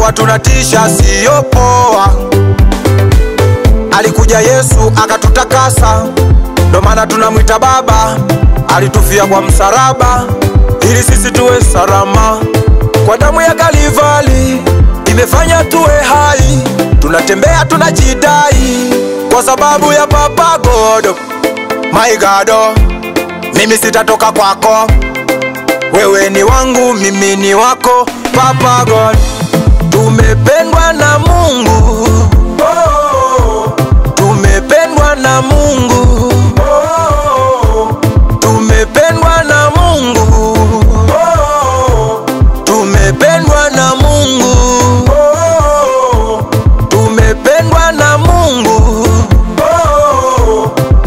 Tulikuwa tunatisha, sio poa. Alikuja Yesu akatutakasa, ndo maana tunamwita Baba. Alitufia kwa msalaba ili sisi tuwe salama. Kwa damu ya Kalvari imefanya tuwe hai. Tunatembea tunajidai kwa sababu ya Papa God. My God, mimi sitatoka kwako. Wewe ni wangu, mimi ni wako, Papa God. Tumependwa na Mungu, tumependwa na Mungu, tumependwa na Mungu, tumependwa na Mungu, tumependwa na Mungu,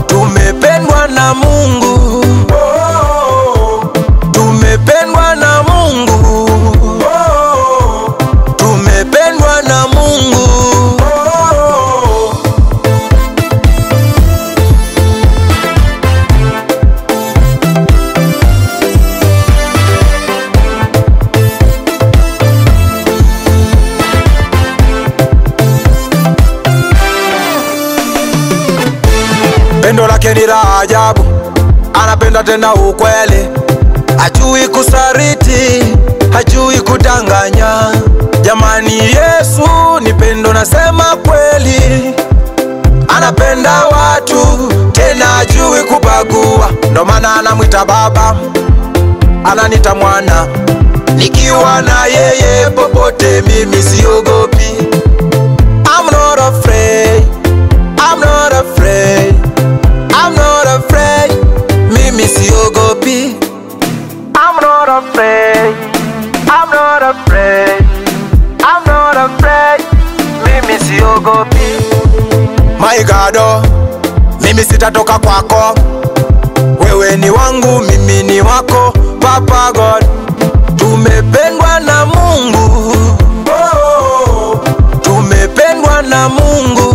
tumependwa na Mungu, tumependwa na Mungu, tumependwa na Mungu. Pendo lake ni la ajabu, anapenda tena ukweli. Hajui kusariti, hajui kudanganya. Jamani, Yesu ni pendo, nasema kweli. Anapenda watu, tena hajui kubagua. Ndo maana anamwita Baba, ananita mwana. Nikiwa na yeye popote mimi siogopi. I'm not afraid, I'm not afraid, I'm not afraid, mimi siogopi. I'm not afraid, I'm not afraid, I'm not afraid, mimi siogopi. My God, mimi sitatoka kwako. Wewe ni wangu, mimi ni wako, Papa God. Tumependwa na Mungu, tumependwa na Mungu,